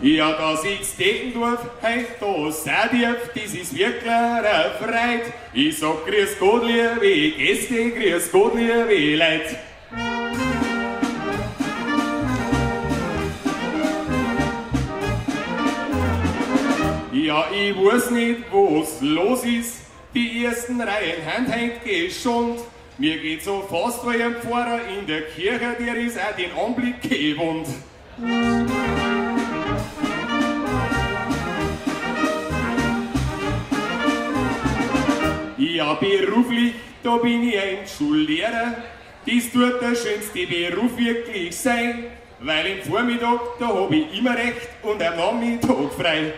Ja, da sitzt Deckendorf, hey, da seid ihr, das ist wirklich eine Freude. Ich sag grüß Gott, liebe Gäste, grüß Gott, liebe Leute. Ja, ich weiß nicht, was los ist, die ersten Reihen haben heut geschont. Mir geht so fast wie ein Pfarrer in der Kirche, der ist auch den Anblick gewohnt. Ja, beruflich, da bin ich ein Schullehrer. Das tut der schönste Beruf wirklich sein, weil im Vormittag, da hab ich immer recht und am Nachmittag frei.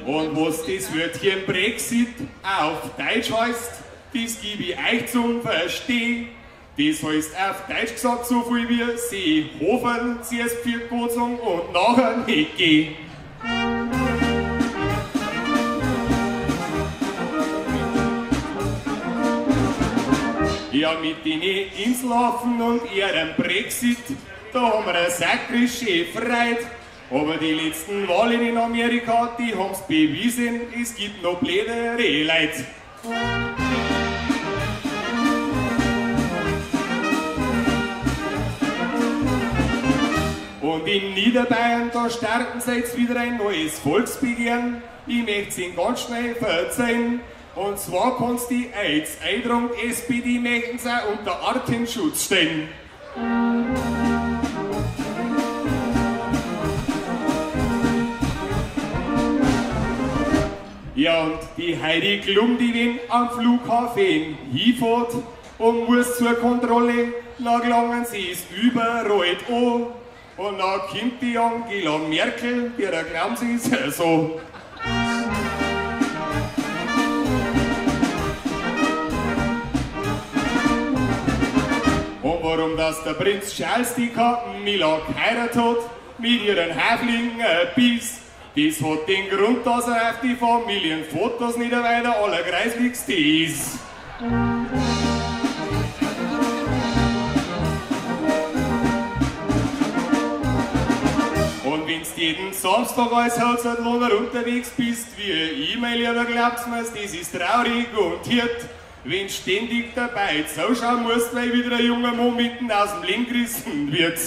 Und was das Wörtchen Brexit auf Deutsch heißt, das gebe ich euch zum Verstehen. Das heißt auf Deutsch gesagt so viel wie sie hoffen, zuerst für Gott sagen und nachher nicht gehen. Ja, mit den Inselhafen und ihrem Brexit, da haben wir eine sakrische Freude. Aber die letzten Wahlen in Amerika, die haben's bewiesen, es gibt noch blödere Leute. Und in Niederbayern, da starten sie jetzt wieder ein neues Volksbegehren. Ich möcht's Ihnen ganz schnell verzeihen. Und zwar kannst die AIDS eintragen, SPD möchten sie auch unter Artenschutz stellen. Ja, und die Heidi Klum, die wenn am Flughafen hinfährt und muss zur Kontrolle, na gelangen sie es überall an. Und dann kommt die Angela Merkel, der glauben sie es so. Und warum dass der Prinz Charles die Camilla geheiratet hat, mit ihren Häflingen Biss, das hat den Grund, dass er auf die Familienfotos nicht weiter allerkreislichste ist. Und wenn's jeden Samstag als Haushaltlohner unterwegs bist, wie ich, mein Lieber, glaubst mir's, das ist traurig und hirt. Wenn ständig dabei zuschauen musst, weil wieder ein junger Mann mitten aus dem Leben gerissen wird.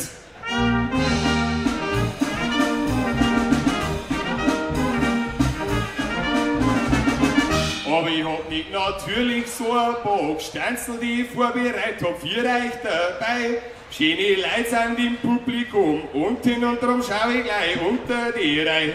Aber ich hab nicht natürlich so ein paar Gesteinzel, die ich vorbereitet hab, für euch dabei. Schöne Leute sind im Publikum unten und drum schau ich gleich unter die Reihe.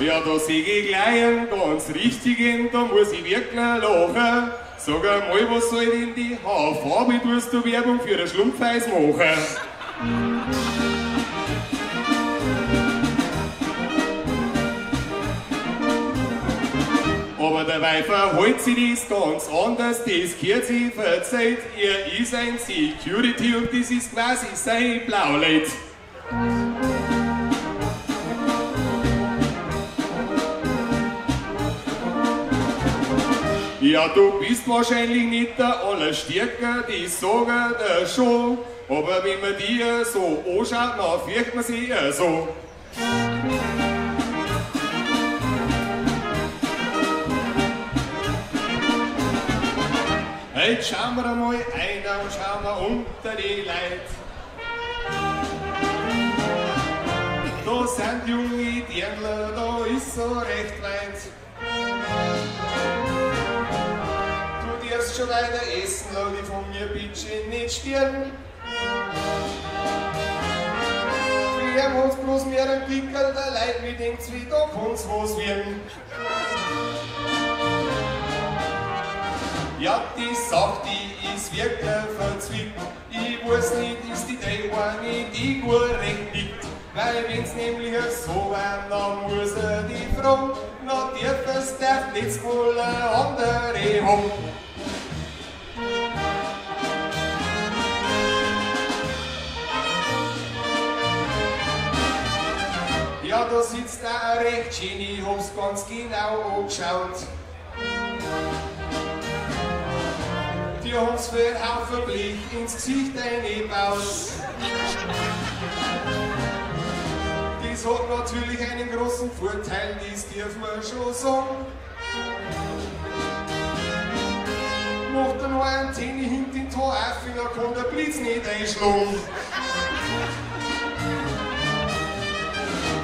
Ja, da seh ich gleich einen ganz richtigen, da muss ich wirklich lachen. Sag einmal, was soll denn die Haarfarbe, tust du Werbung für ein Schlumpfeis machen? Aber dabei verhält sich das ganz anders, das gehört sich verzeiht. Er ist ein Security und das ist quasi sein Blaulicht. Ja, du bist wahrscheinlich nicht der Allerstärker, die sagen dir schon. Aber wenn man dir so anschaut, dann fürchtet man sich so. Jetzt schauen wir einmal ein und schauen wir unter die Leute. Da sind junge Dirndler, da ist so recht weit. Du darfst schon weiter essen, lass dich von mir bitte nicht stirn. Wir haben uns bloß mehr ein Pickerl, der Leid mit denkt's, wie da kann's was werden. Ja, die Sache, die ist wirklich verzwickt. Ich weiß nicht, ist die drei eine, die gut recht liegt. Weil wenn's nämlich so war, dann muss er die fragen, na dürfen's darf nicht wohl eine andere haben. Ja, da sitzt auch ein recht schön, ich hab's ganz genau angeschaut. Die haben's für einen Haufen Blech ins Gesicht eingebaut. Das hat natürlich einen großen Vorteil, das dürfen wir schon sagen. Macht er noch eine Antenne hinter den Tor auf, dann kann der Blitz nicht einschlagen.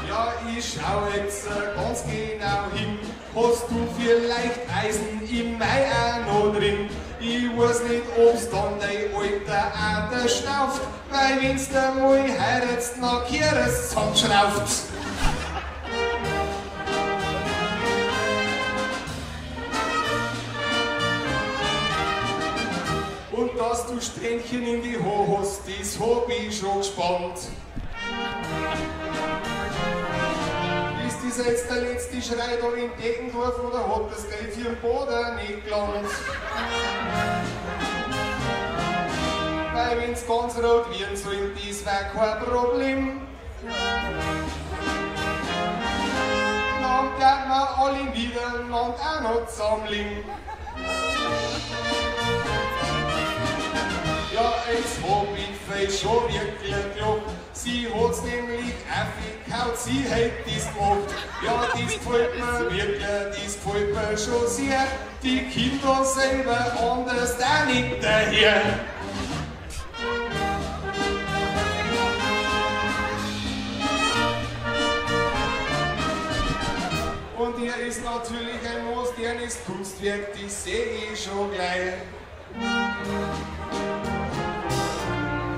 Ja, ich schau jetzt ganz genau hin. Hast du vielleicht Eisen im Mai auch noch drin? Ich weiß nicht, ob's dann dein alter Ader schnauft, weil wenn's dir mal heiratst, dann kehrst zusammenschrauft. Und dass du Strähnchen in die Haare hast, das hab ich schon gespannt. Ist das jetzt der letzte Schrei da in Deckendorf oder hat das Geld für den Boden nicht gelangt? Weil wenn's ganz rot werden soll, das wär kein Problem. Dann bleiben wir alle miteinander auch noch zusammenliegen. Ja, jetzt hab ich fei schon wirklich gelacht. Sie hat's nämlich aufgehaut, sie hätt das gemacht. Ja, das gefällt mir wirklich, das gefällt mir schon sehr. Die Kinder selber anders da nicht daher. Und hier ist natürlich ein modernes Kunstwerk, das seh ich schon gleich.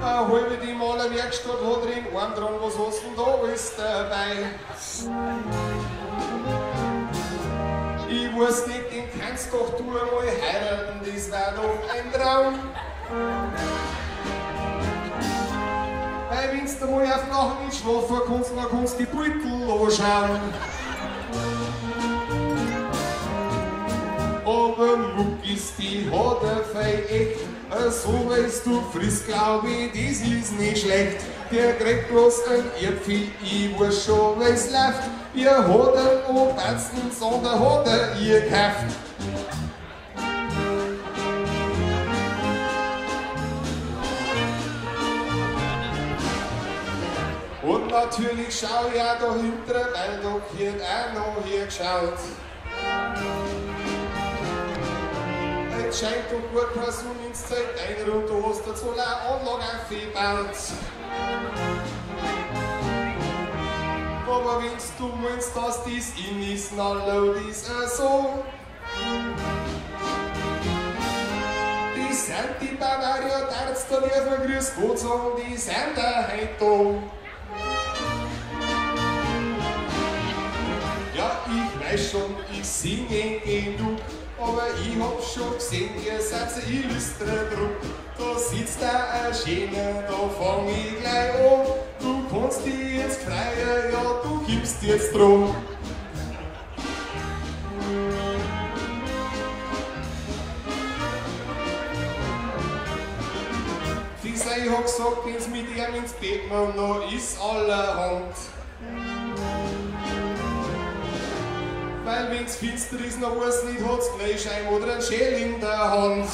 Eine halbe die Malerwerkstatt hat drin, Arm dran, was hast denn da alles dabei? Ich weiß nicht, den kannst doch du einmal heiraten, das wär doch ein Traum. Weil wenn's dir mal auf Nacht nicht schlafen kannst, dann kannst du die Beutel anschauen. Aber Muckis, die hat er fei echt, so weißt du friss, glaub ich, das ist nicht schlecht. Der kriegt bloß ein Erdvieh, ich weiß schon, wie's läuft. Ihr hat einen Obersten, sondern hat er ihr gekauft. Und natürlich schau ich auch dahinter, weil da wird auch noch hier geschaut. Jetzt scheint doch gut keine Sonne ins Zelt ein und du hast eine Solaranlage aufgebaut. Aber wenn's du meinst, dass das in ist, dann lass das so. Die sind die Bavaria Darts, da dürfen wir Grüß Gott sagen, die sind da heut da. Ja, ich weiß schon, ich singe genug, aber ich hab schon gesehen, ihr seid ein illustrer Druck. Da sitzt da ein Schöner, da fang ich gleich an. Du kannst dich jetzt freien, ja, du gibst jetzt drum. Die Sei hat gesagt, wenn's mit ihm ins Bett man, noch ist allerhand. Weil wenn's finster ist, noch weiß nicht, hat's Gleichschein oder ein Schäl in der Hand.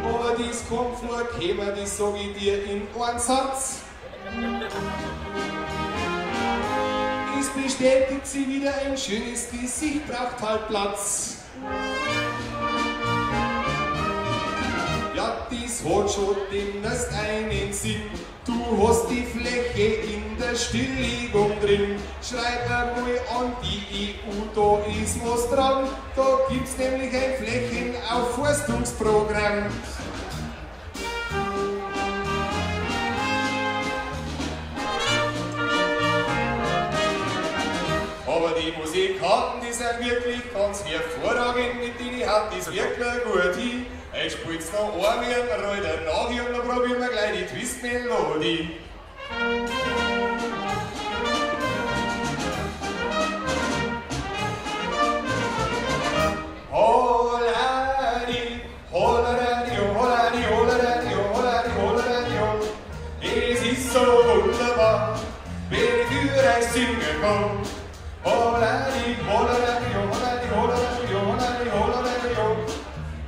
Aber dies kommt vorkämen, das sag ich dir in einem Satz. Es bestätigt sie wieder, ein schönes Gesicht braucht halt Platz. Ja, dies hat schon demnächst einen Sinn. Du hast die Fläche in der Stilllegung drin. Schreib einmal an die EU, da ist was dran. Da gibt's nämlich ein Flächenaufforstungsprogramm. Aber die Musikanten, die sind wirklich ganz hervorragend, mit denen hat das wirklich gut hin. Ich spiel's noch einmal, rollt er nach und dann probieren wir gleich die Twist-Melodie. Holadi, holadi, holadi, holadi, holadi, holadi, es ist so wunderbar. wunderbar, wenn ich für euch singen kann. Holadi, holadi, holadi, holadi, holadi, holadi, ho.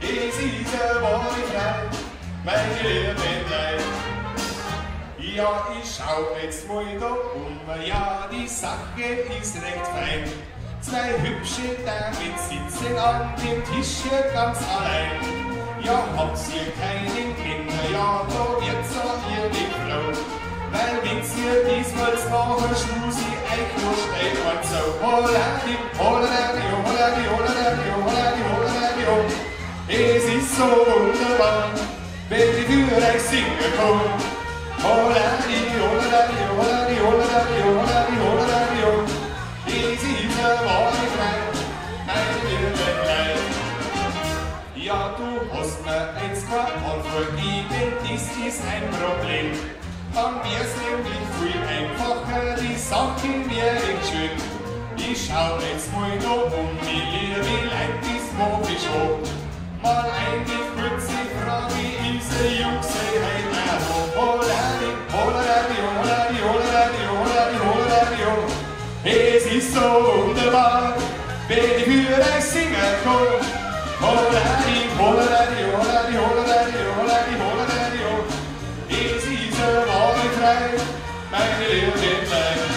Es ist eine wahre Freude, meine lieben Leute. Ja, ich schau jetzt mal da um, ja, die Sache ist recht fein. Zwei hübsche Damen sitzen an dem Tisch hier ganz allein. Ja, habt ihr keinen Kinder, ja, da wird's auch ihr nicht froh. Weil wenn's ihr diesmal nachher schmusi euch nur schnell und so. Holadi, holadi, holadi, holadi, holadi, holadi, ho. Es ist so wunderbar, wenn ich für euch singen kann. Holadi, holadi, holadi, holadi, holadi, holadi, ho. Es ist eine wahre Freude, meine lieben Leute. Ja, du hast mir jetzt keine Antwort gegeben, das ist ein Problem. Dann wär's nämlich viel einfacher, die Sache wär echt schön. Ich schau jetzt mal da um, die liebe Leute, das mag ich schon. Mal eine kurze Frage, ist der Jungse heut auch da? Holadi, holadi, holadi, holadi, holadi, holadi, ho. Es ist so wunderbar, wenn ich für euch singen kann. Holadi, holadi, holadi, holadi, holadi, holadi, ho. Es ist eine wahre Freude, meine lieben Leute.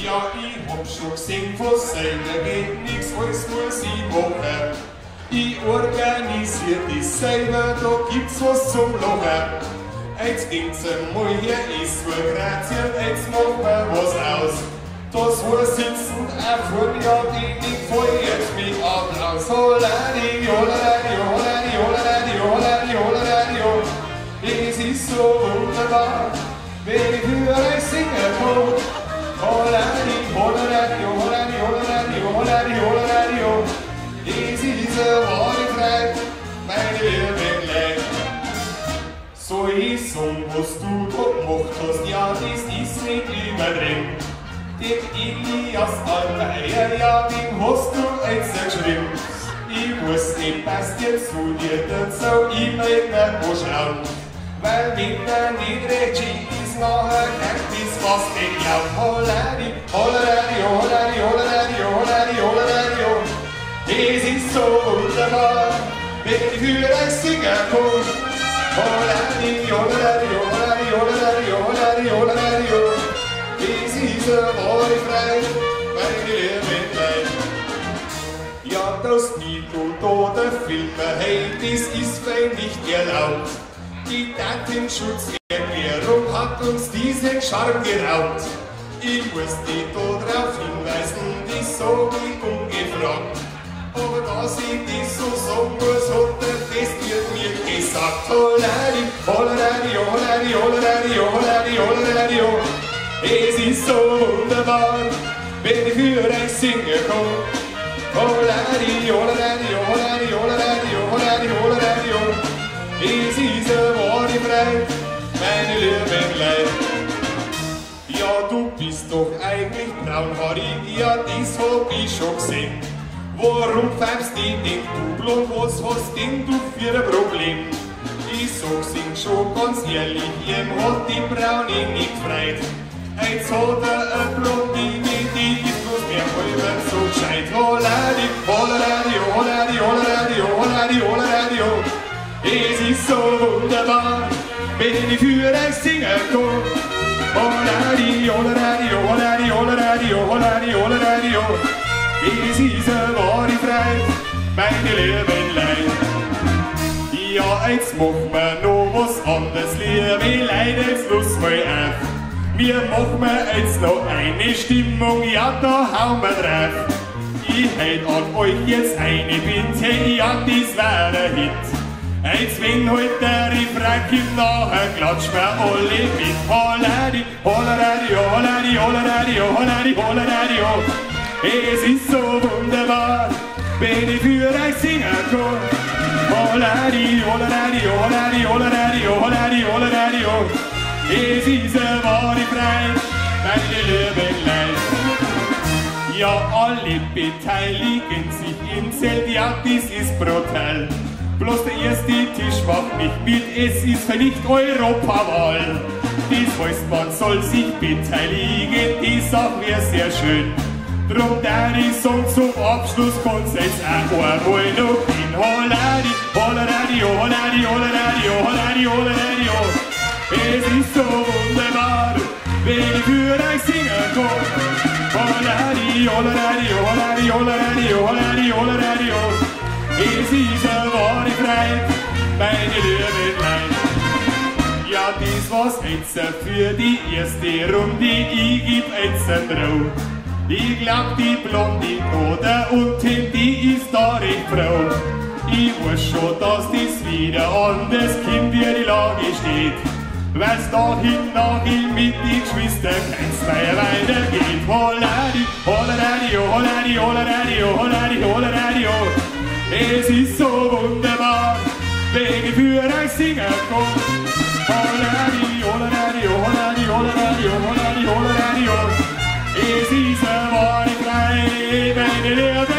Ja, ich hab schon gesehen, von selber geht nix, alles muss ich machen. Ich organisier das selber, da gibt's was zum Lachen. Jetzt ging's einmal her, ist Kroatien, jetzt machen wir was aus. Das war sitzen auch vor mir, die nicht feuert mit Applaus. Holadi, holadi, holadi, holadi, holadi, holadi, ho. Es ist so wunderbar, wenn ich für euch singen kann. Holadi, holadi, holadi, holadi, holadi, holadi, ho. Es ist eine wahre Freude, meine lieben Leute. Soll ich sagen, was du da gemacht hast, ja, das ist nicht übertrieben. Dem Elias Almeier, ja, dem hast du jetzt geschrieben. Ich weiß nicht, passt jetzt zu dir, dazu ich möchte mir anschauen. Weil wenn er nicht recht schön ist, nachher kann das fast nicht glauben. Holadi, holadi, holadi, holadi, holadi, holadi, ho. Es ist so wunderbar, wenn ich für euch singen kann. Holadi, holadi, holadi, holadi, holadi, holadi, ho. Es ist eine wahre Freude, meine lieben Leute. Ja, dass die du da der Filme, hey, das ist fein nicht erlaubt. Die Datenschutzerklärung hat uns diesen Charme geraubt. Ich muss dich da drauf hinweisen, das sag ich ungefragt. Aber dass ich das so sagen muss, hat der Festwirt mir gesagt. Holadi, holadi, holadi, holadi, holadi, holadi, ho. Es ist so wunderbar, wenn ich für euch singen kann. Holadi, holadi, holadi, holadi, holadi, holadi, ho. Es ist eine wahre Freude, meine lieben Leute. Ja, du bist doch eigentlich braunhaarig, ja, das hab ich schon gesehen. Warum pfeifst du denn du blond, was hast denn du für ein Problem? Ich sag's ihm schon ganz ehrlich, ihm hat die Braune nicht gefreut. Jetzt hat er eine Blondine, die ist bloß mehr halber so gescheit. Holadi, holadi, holadi, holadi, holadi, holadi, ho. Es ist so wunderbar, wenn ich für euch singen kann. Holadi, holadi, holadi, holadi, holadi, holadi, ho. Es ist eine wahre Freude, meine lieben Leute. Ja, jetzt machen wir noch was anderes, liebe Leute, jetzt los mal auf. Wir machen jetzt noch eine Stimmung, ja, da hauen wir drauf. Ich hätt an euch jetzt eine Bitte, ja, das wär ein Hit. Jetzt wenn halt der Refrain kommt, nachher klatschen wir alle mit. Holadi, holadi, holadi, holadi, holadi, holadi, ho. Es ist so wunderbar, wenn ich für euch singen kann. Holadi, holadi, holadi, holadi, holadi, holadi, ho. Es ist eine wahre Freude, meine lieben Leute. Ja, alle beteiligen sich im Zelt, ja, das ist brutal. Bloß der erste Tisch macht nicht mit, es ist nicht Europawahl. Das heißt, man soll sich beteiligen, die Sache wär sehr schön. Drum darf ich sagen, zum Abschluss kann's jetzt auch einmal noch gehen. Holladi, holladi, holladi, holladi, holladi, holladi, oh. Es ist so wunderbar, wenn ich für euch singen kann. Holladi, holladi, holladi, holladi, holladi, holladi, oh. Es ist eine wahre Freude, meine lieben Leute. Ja, das war's jetzt für die erste Runde, ich geb jetzt einen Drau. Ich glaub, die Blonde da unten, die ist da recht froh. Ich weiß schon, dass das wieder anders kommt, wie die Lage steht. Weil's da hinten nach mit den Geschwistern keins mehr weitergeht. Holladi, holladi, holladi, holladi, holladi, holladi, oh. Es ist so wunderbar, wenn ich für euch singen kann. Holladi, holladi, holladi, holladi, holladi, holladi, oh. Es ist eine wahre Freude, meine lieben Leute.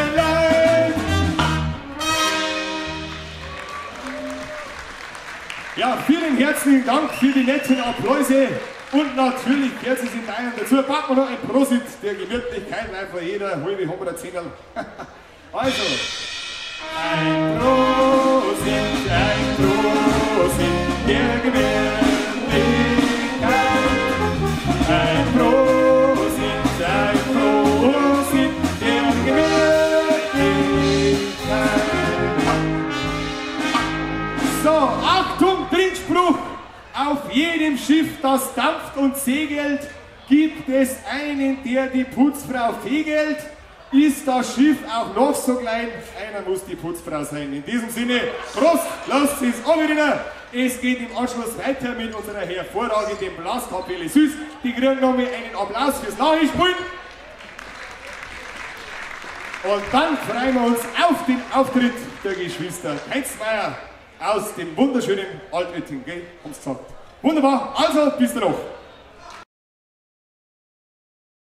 Ja, vielen herzlichen Dank für die netten Appläuse und natürlich gehört es in Bayern dazu. Packen wir noch ein Prosit der Gemütlichkeit, weil vor jeder halbe haben wir ein Zehnerl. Also, ein Prosit der Gemütlichkeit. Ein Prosit der Gemütlichkeit. So, Achtung, Trinkspruch! Auf jedem Schiff, das dampft und segelt, gibt es einen, der die Putzfrau fegelt. Ist das Schiff auch noch so klein, einer muss die Putzfrau sein. In diesem Sinne, Prost, lasst es wieder. Es geht im Anschluss weiter mit unserer hervorragenden Blaskapelle Süß. Die kriegen nochmal einen Applaus fürs Nachspielen. Und dann freuen wir uns auf den Auftritt der Geschwister Kaitzmeier aus dem wunderschönen Altötting, gell? Haben's gesagt. Wunderbar, also bis danach.